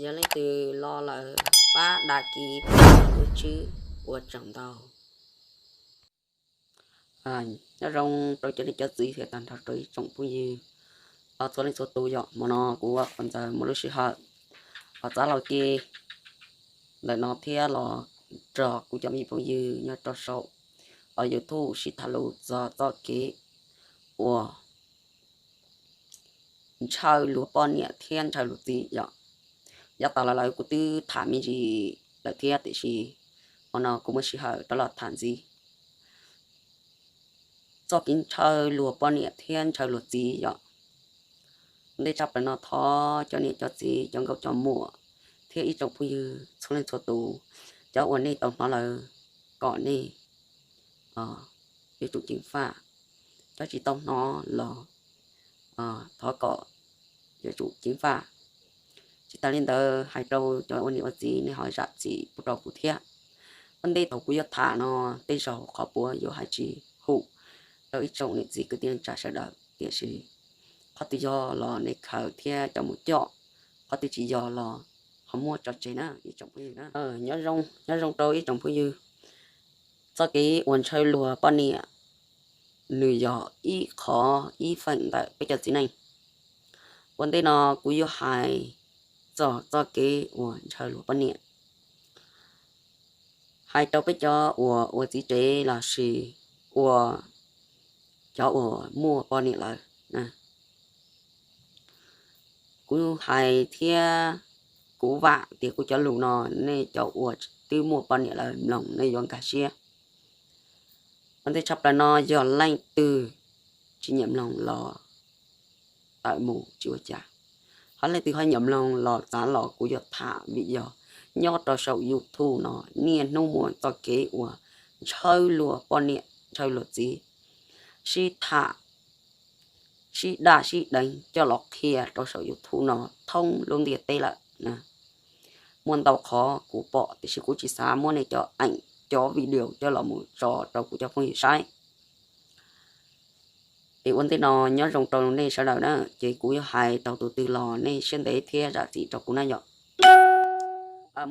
Yog leej twg los lawm pab đăng ký pab lub tswb ua tsaug ntau. Nyob zoo rau cov niam cov txiv thiab tag nrho rau ib tsoom phooj ywg txhua leej txhua tus yom. Hmo no kuv ua qhov ntawd muaj lub sij hawm los txav laug ke ntawm no thiab los nrog kuv cov me phooj ywg nyob rau saum YouTube sib tham lus txog txoj kev uas ntshaw luag poj niam thiab ntshaw luag txiv yom. Yav tas los lawm kuv twb tham me ntsis lawm thiab tiam sis hmo no kuv muaj sij hawm rov los tham ntxiv txoj kev ntshaw luag poj niam thiab ntshaw luag txiv yom. Ua ntej tshaj plaws no thov cov niam cov txiv cov nkauj cov muam thiab ib tsoom phooj ywg txhua leej txhua tus, cov uas nej tau hnov lawm kom nej yuav tsum ceev faj, cov tsis tau hnov los thov kom yuav tsum ceev faj. Tsis tas li ntawd hais rau cov ua niam ua txiv nej ho zam txim pub rau kuv thiab. Ua ntej thaum kuv yuav tham no tej zaum qhov puav yuav hais tsis hum rau ib tsoom niam txiv kwv tij neej tsa sawv daws tiam sis qhov twg yog los nej khaws thiab coj mus coj, qhov twg tsis yog los ho muab tso tseg na ib tsoom phooj ywg. Nyob zoo rau ib tsoom phooj ywg, txoj kev uas ntshaw luag poj niam nws yog ib qhov ib feem ntawm peb cov txiv neej. Ua ntej no kuv yuav hais txog txoj kev uas ntshaw luag poj niam, hais rau peb cov uas ua txiv tsev los sis ua cov uas muaj poj niam lawm. Kuv hais thiab kuv vam tias kuv cov lus no nej cov uas twb muaj poj niam lawm mloog nej yuav nkag siab. Ua ntej tshaj plaws no yog leej twg tsis nyiam mloog los tawm mus tsis ua cas, ho leej twg ho nyiam mloog los txav los kuv yuav tham vim yog nyob rau saum YouTube no niaj hnub muaj txoj kev uas ntshaw luag poj niam ntshaw luag txiv, sib tham sib daj sib deev coj los qhia rau saum YouTube no thoob lub ntiaj teb lawm. Muaj ntau qhov kuv pom tiam sis kuv tsis xav muab nej cov eem cov video coj los mus tso rau kuv cov phooj ywg saib. Es ua ntej no nyob zoo rau nej sawv daws na, ces kuv yuav hais tau tus twg los nej siab ntev thiab zam txim rau kuv na yom.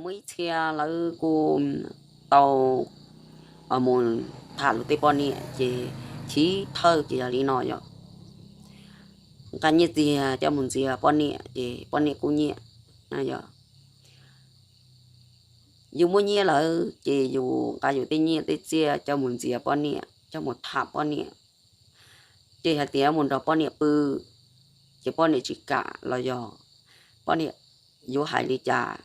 Muaj ib txhia lawv kuj tau mus tham luag tej poj niam ces chiv thawj ces yog li no yom. Nqa nyiaj txiag coj mus ntxias poj niam ces poj niam kuj nyiam. Yus muaj nyiaj lawm ces yus nqa yus tej nyiaj tej txiaj coj mus ntxias poj niam coj mus tham poj niam, ces hais tias mus nrog poj niam pw, ces poj niam tsis kam los yog poj niam yuav hais li cas.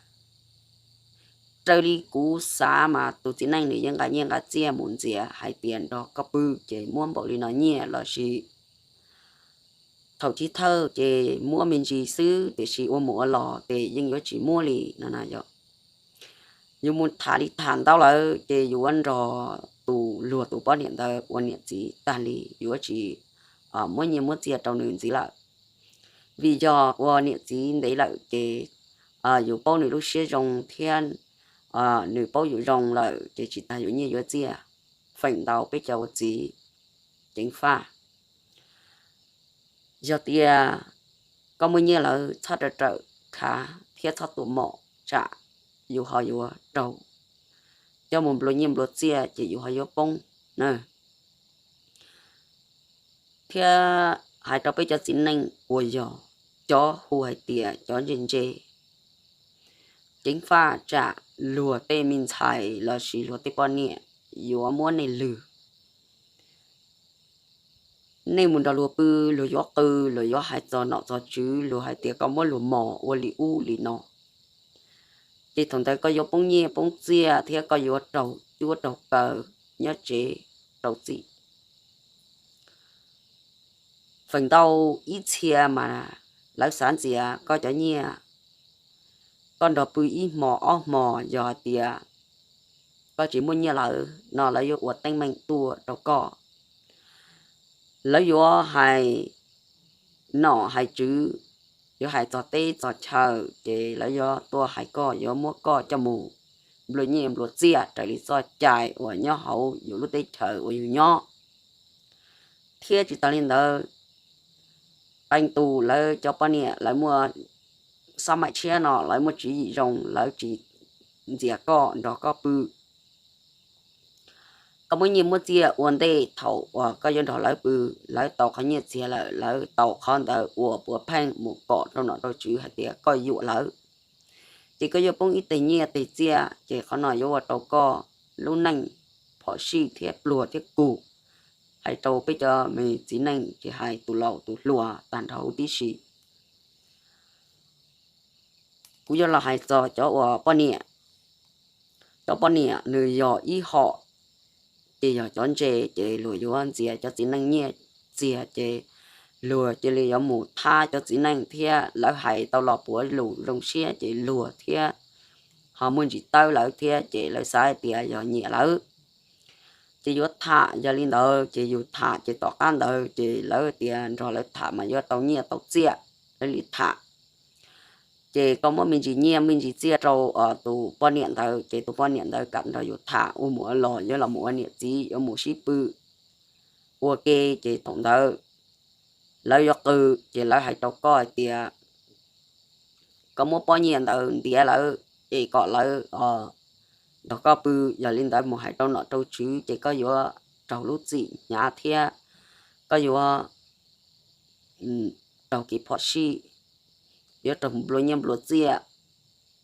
Raws li kuv xav mas tus txiv neej nws yeej nqa nyiaj nqa txiaj mus ntxias hais tias nrog koj pw ces muab npaum li no nyiaj los sis thaum chiv thawj ces muab me ntsis xwb tiam sis ua mus ua los ces yeej yuav tsis muab li no na yom. Yus mus tham li tham ntau lawm ces yus yuav nrog tus luag tus poj niam ntawd ua niam txiv tag li, yuav tsis muab nyiaj muab txiaj rau nws ntxiv lawm. Vim yog ua niam txiv ntev lawm ces yus paub nws lub siab zoo thiab nws paub yus zoo lawm ces tsis tas yuav nyiaj yuav txiaj. Feem ntau peb cov ua txiv ceev faj. Yog tias koj muaj nyiaj lawm txhob rawm rawm khav thiab txhob tuam mom tsam yus ho yuav raug coj mus nplua nyiaj nplua txiaj ces yus ho yuav poob na. Thiab hais rau peb cov txiv neej uas yog cov hu hais tias cov ntse ntse, ceev faj tsam luag tej me ntxhais los sis luag tej poj niam yuav muab nej lwg. Nej mus nrog luag pw, luag yuav qw, luag yuav hais txog nom txog tswv, luag hais tias koj muab luag mos ua li ub li no, ces thaum ntawd koj yuav poob nyiaj poob txiaj thiab koj yuav raug cuab raug kaw nyob tsev rau txim. Feem ntau ib txhia mas lawv xav ntxias koj cov nyiaj, koj nrog pw ib hmo ob hmo yog hais tias koj tsis muaj nyiaj lawm no lawv yuav ua teeb meem tuaj rau koj. Lawv yuav hais nom hais tswv, yuav hais txog teb txog chaw ces lawv yuav tuaj hais koj, yuav muab koj coj mus nplua nyiaj nplua txiaj raws li txoj cai uas nyob hauv yus lub teb chaws uas yus nyob. Thiab tsis tas li ntawd, qee tus lawv cov poj niam lawv muaj xab maim tshiab no lawv muaj tswv yim zoo, lawv tsis ntxias koj nrog koj pw. Koj muab nyiaj muab txiaj ua ntej thaum uas koj yuav nrog lawv pw, lawv tau qhov nyiaj txiag lawm, lawv tau qhov ntawd ua puav pheej mus kom rau nom rau tswv hais tias koj yuam lawv, ces koj yuav poob ib teg nyiaj teg txiaj, ces qhov no yuav ua rau koj lub neej phom sij thiab pluag thiab kug. Hais rau peb cov me txiv neej, tsis hais tus laus tus hluas tag nrho huv tib si. Kuv yuav los hais txog cov uas poj niam. Cov poj niam nws yog ib hom, ces yog cov ntse, ces luag yuav ntxias cov txiv neej nyiaj txiag, ces luag cia li yuav mus thab cov txiv neej thiab lawv hais tau los puav lus zoo siab ces luag thiab ho muaj ntsis tawb lawv thiab, ces lawv xav hais tias yog nyiam lawv, ces yuav tham. Yog li ntawd ces yus tham, ces tom qab ntawd ces lawv tias nrog lawv tham mas yuav tau nyiaj tau txiaj, lawv li tham. Ces koj muab me ntsis nyiaj me ntsis txiaj rau tus poj niam ntawd, ces tus poj niam ntawd kam nrog yus tham, ua mus ua los, yuav los mus ua niam txiv, yuav mus sib pw ua ke, ces thaum ntawd lawv yuav qw, ces lawv hais rau koj hais tias koj muab pob nyiaj ntawd ntiav lawv, es kom lawv nrog koj pw. Yog li ntawd mus hais rau nom rau tswv, ces koj yuav raug lub txim hnyav thiab koj yuav raug kev phom sij, yuav raug nplua nyiaj nplua txiaj,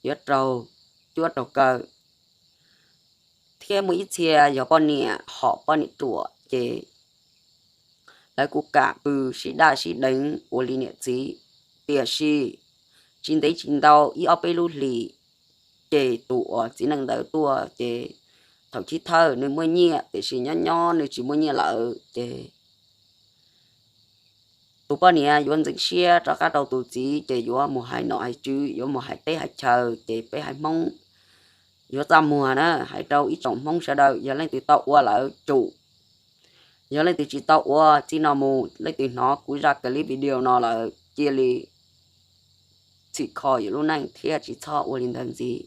yuav raug cuab raug kaw. Thiab muaj ib txhia yog poj niam hom poj niam ruam, ces lawv kuj kam pw sib daj sib deev ua li niam txiv, tiam sis tsis ntev tsis ntau ib ob peb lub hlis, ces tus uas txiv neej ntawd tuaj, ces thaum chiv thawj nws muaj nyiaj, tiam sis nyob nyob nws tsis muaj nyiaj lawm, ces tus poj niam yuav ntxeev siab rov qab rau tus txiv, ces yuav mus hais nom hais tswv, yuav mus hais teb hais chaw, ces peb haiv Hmoob yuav txaj muag na, hais rau ib tsoom Hmoob sawv daws, yog leej twg tau ua lawm tsum, yog leej twg tsis tau ua, txij no mus leej twg hnov kuv zaj clip video no lawm cia li txhim kho yus lub neej thiab tsis txhob ua li ntawd ntxiv.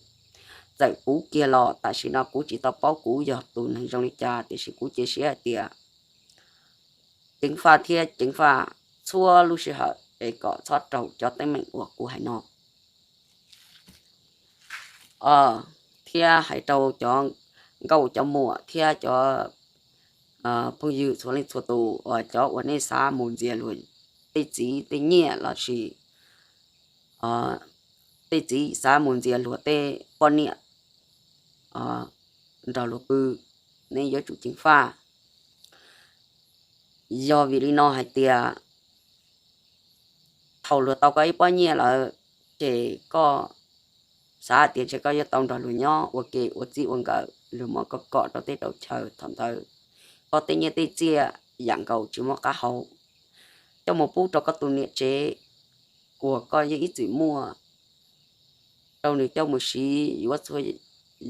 Txawm kuv kiag los tam sim no kuv tsis tau paub kuv yog tus neeg zoo li cas, tiam sis kuv cia siab hais tias ceev faj thiab ceev faj txhua lub sij hawm es kom txhob raug cov teeb meem uas kuv hais no. Thiab hais rau cov nkauj cov muam thiab cov phooj ywg txhua leej txhua tus, uas cov uas nej xav mus ntxias luag tej txiv tej nyiaj lossis tej txiv xav mus ntxias luag tej poj niam nrog luag pw, nej yuav tsum ceev faj. Yog vim li no hais tias thaum luag tau koj ib pob nyiaj lawm, ces koj xav tias ntshe koj yuav tau nrog luag nyob ua ke ua txij ua nkawm, luag muab koj kom rau teb rau chaw, thaum ntawd koj tej nyiaj tej txiaj yam nkaus tsis muaj qab hau coj mus pub rau koj tus niam tsev uas koj yeej ib txwm muaj rau nws coj mus siv yuav txhua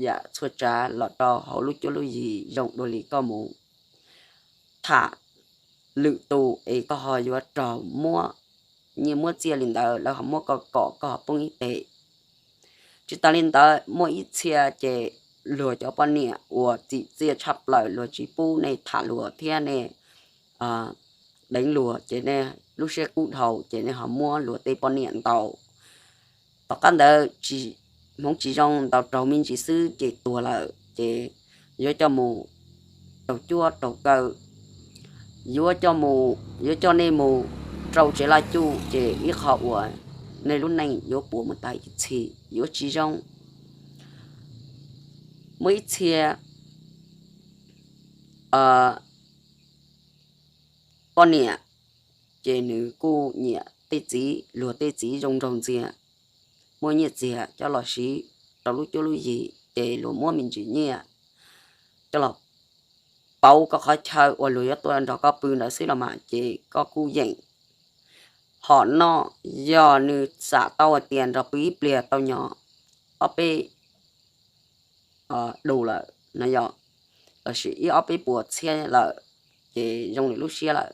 yam txhua tsav los rau hauv lub cuab lub yig zoo dua li koj mus tham lwm tus es koj ho yuav raug muab nyiaj muab txiaj li ntawd, lawv ho muab koj kom koj ho poob ib teg. Tsis tas li ntawd, muaj ib txhia ces luag cov poj niam uas txim txiaj tshaj plaws, luag tsis pub nej tham luag thiab nej deev luag, ces nej lub siab kub dhau, ces nej ho muab luag tej poj niam ntaus. Tom qab ntawd tsis, hmoov tsis zoo ntaus raug me ntsis xwb ces tuag lawm, ces yuav coj mus raug cuab raug kaw, yuav coj mus, yuav coj nej mus rau tsev laj cuj, ces ib qho uas nej lub neej yuav puas mus tag ib txhis, yuav tsis zoo. Muaj ib txhia poj niam, ces nws kuj nyiam tej txiv, luag tej txiv zoo nraug ntxiag, muaj nyiaj txiag coj los siv rau lub cuab lub yig, ces luag muab me ntsis nyiaj coj los pauv koj qhov chaw uas luag yuav tuaj nrog koj pw ntawd xwb los mas, ces koj kuj yeem hom noj. Yog nws xam tau hais tias nrog pw ib pliag tau nyo ob peb du lawm no yog, lossis ib ob peb puas txhiab lawm, ces zoo li lub siab lawm.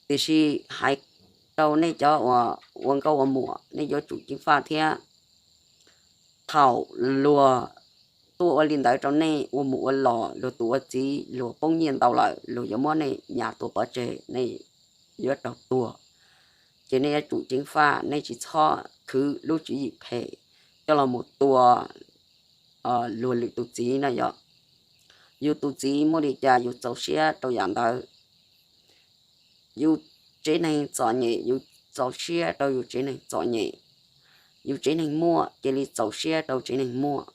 Tiam sis hais rau nej cov uas ua nkauj ua muam, nej yuav tsum ceev faj thiab. Thaum luag tuaj ua li ntawd rau nej ua mus ua los, luag tus ua txiv luag poob nyiaj ntau lawm, luag yuav muab nej nyas tua pov tseg, nej yuav raug tuag. ces nej yuav tsum ceev faj, nej tsis txhob khwv lub tswv yim phem coj los mus tua luag lwm tus txiv na yom. Yus tus txiv muaj li cas yus txaus siab rau yam ntawd. Yus tsev neeg txom nyem yus txaus siab rau yus tsev neeg txom nyem, yus tsev neeg muaj cia li txaus siab rau tsev neeg muaj.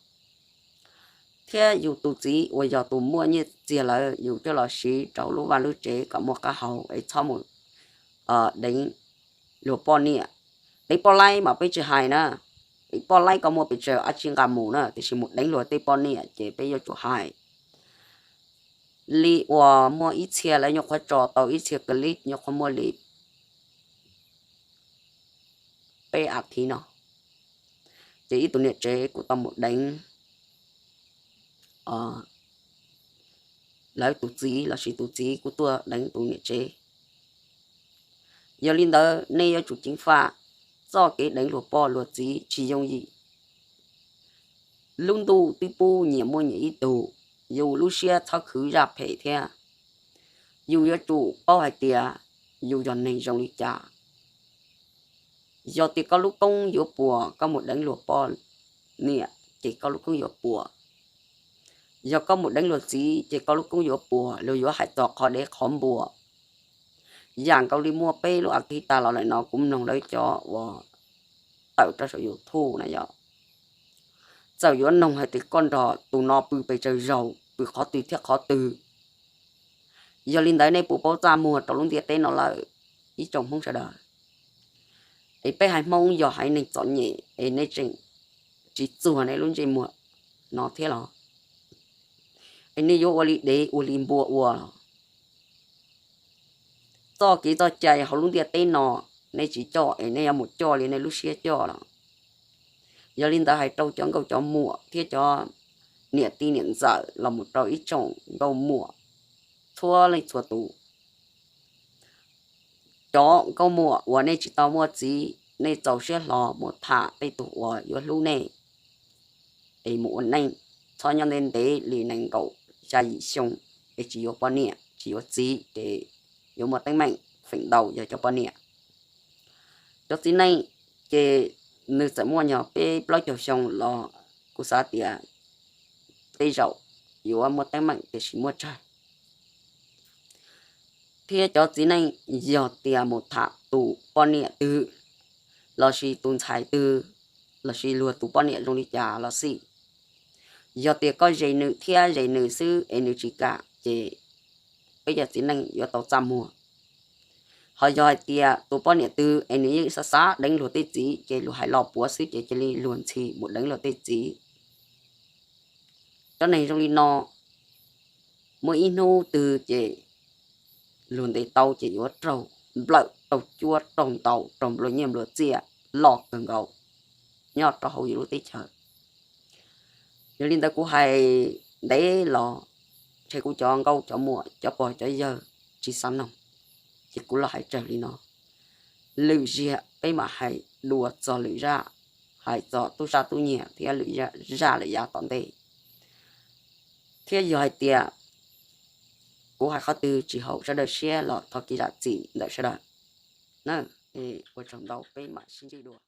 Thiab yus tus txiv uas yog tus muaj nyiaj txiag lawm yus coj los siv rau lub vaj lub tsev kom muaj qab hau es txhob mus deev luag poj niam. Deev poj laib mas peb tsis hais na, deev poj laib koj muaj pes tsawg dab tsi nqa mus na, tiam sis mus deev luag tej poj niam ces peb yuav tsum hais. Li uas muaj ib txhia lawv nyuam qhuav tso tau ib txhia clip nyuam qhuav muaj li peb a thiv no, ces ib tug niam tsev kuj tau mus deev lawv tus txiv lossis tus txiv kuj tuaj deev tus niam tsev. Yog li ntawd nej yuav tsum ceev faj, txoj kev deev luag poj luag txiv tsis yooj yim. Lub ntuj twb pub nyias muaj nyias ib tug, yus lub siab txhob khwv zaj phem thiab. Yus yuav tsum paub hais tias yus yog neeg zoo li cas. Yog tias koj lub koob yuav puas koj mus deev luag poj niam ces koj lub koob yuav puas. Yog koj mus deev luag txiv ces koj lub koob yuav puas, luag yuav hais txog qhov dev qhov npua. Yam nkaus li muaj peb lub a thiv tas los lawm no kuv mloog lawv cov uas tawm rau saum YouTube na yom, txawm yuav noog hais tias koj nrog tus no pw pes tsawg zaug, pw qhov twg thiab qhov twg. Yog li ntawd nej puas paub txaj muag rau lub ntiaj teb no lawm, ib tsoom Hmoob sawv daws? Es peb haiv Hmoob yog haiv neeg txom nyem es nej tseem tsis txuag nej lub ntsej muag no thiab los? Es nej yuav ua li dev ua li npua ua los? Txoj kev txoj cai hauv lub ntiaj teb no nej tsis coj es nej yuav mus coj li nej lub siab coj los? Yog li ntawd hais rau cov nkauj cov muam thiab cov niam tij niam ntxawm los mus rau ib tsoom nkauj muam txhua leej txhua tus. Cov nkauj muam uas nej tsis tau muaj txiv, nej txaus siab hlo mus tham tej tug uas yuav hlub nej es mus ua neej, txhob nyob ntev ntev li nees nkaum xya yim xyoo es tsis yuav poj niam tsis yuav txiv ces yuav muaj teeb meem feem ntau yog cov poj niam. Cov txiv neej ces nws txawm muaj nyog peb plaub caug xyoo los kuv xav tias tej zaum yuav muaj teeb meem tiam sis muaj tsawg. Thiab cov txiv neej yog tias mus tham tus poj niam twg lossis tus ntxhais twg lossis luag tus poj niam zoo li cas los xij, yog tias koj zes nws thiab zes nws xwb es nws tsis kam ces peb cov txiv neej yuav tau txaj muag. Ho yog hais tias tus poj niam twg es nws yeej xav xav deev luag tej txiv ces luag hais los puav xwb ces cia li luag ntxhi mus deev luag tej txiv. Cov neeg zoo li no muaj ib hnub twg ces luag ntes tau ces yuav raug nplawm raug cuab raug ntaus raug nplua nyiaj nplua txiaj loj kawg nkaus nyob rau hauv yus lub teb chaws. Yog li ntawd kuv hais ntev los ntshe kuv cov nkauj cov muam cov pog cov yawg tsis xav noog, ces kuv los hais tsawg li no. Lwm zaug peb mam hais dua txog lwm zaj, hais txog tub sab tub nyiag thiab lwm zaj lwm yav tom ntej. Thiab yog hais tias kuv hais qhov twg tsis haum sawv daws siab los thov kev zam txim ntawm sawv daws na. Ua tsaug ntau, peb mam sib ntsib dua.